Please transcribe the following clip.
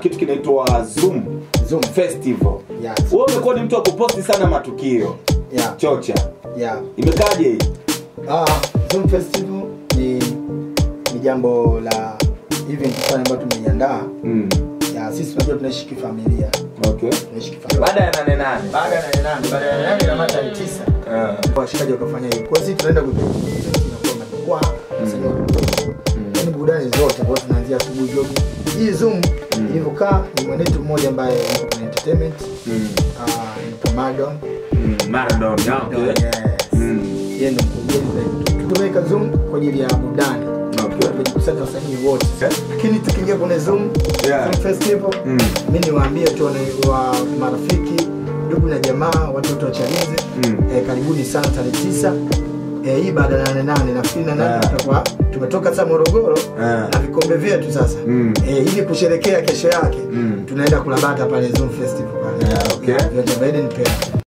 kitu kinaitwa Zoom Festival. Yeah. Wewe umekuwa ni mtu wa kuposti sana matukio. Yeah. Chocha. Yeah. Imekaje hii? Zoom Festival ni jambo la event fulani ambayo tumeiandaa. Ya sisi tunajua tunaishi kifamilia. Okay. Tunaishi kifamilia. Baada ya 8/8. Baada ya 8/8, baada ya 8/8 na tarehe 9. Washikaji wakafanya hiyo. Kwa sisi tunaenda kuipa inakuwa majukwaa, wasanii wa. Yaani burudani zote kwa tunaanzia asubuhi jogi. Hii Zoom ilivyokaa ni mwenetu mmoja ambaye yuko kwenye entertainment. Maradon. Maradon. Okay. Yes. Yeye ndio mkurugenzi. Tumeweka Zoom kwa ajili ya burudani. Okay. Tumekusanya wasanii wote. Lakini tukiingia kwenye Zoom, Yeah. Zoom Festival, mimi niwaambie tu wa marafiki, ndugu na jamaa, watoto wa Chalinze, karibuni sana tarehe 9. Hii baada ya 8/8 nafikiri na nane tutakuwa tumetoka sasa Morogoro na vikombe vyetu sasa. Ili kusherekea kesho yake tunaenda kulabata pale Zoom Festival pale. Yeah, okay. Viwanja vya Eden Park.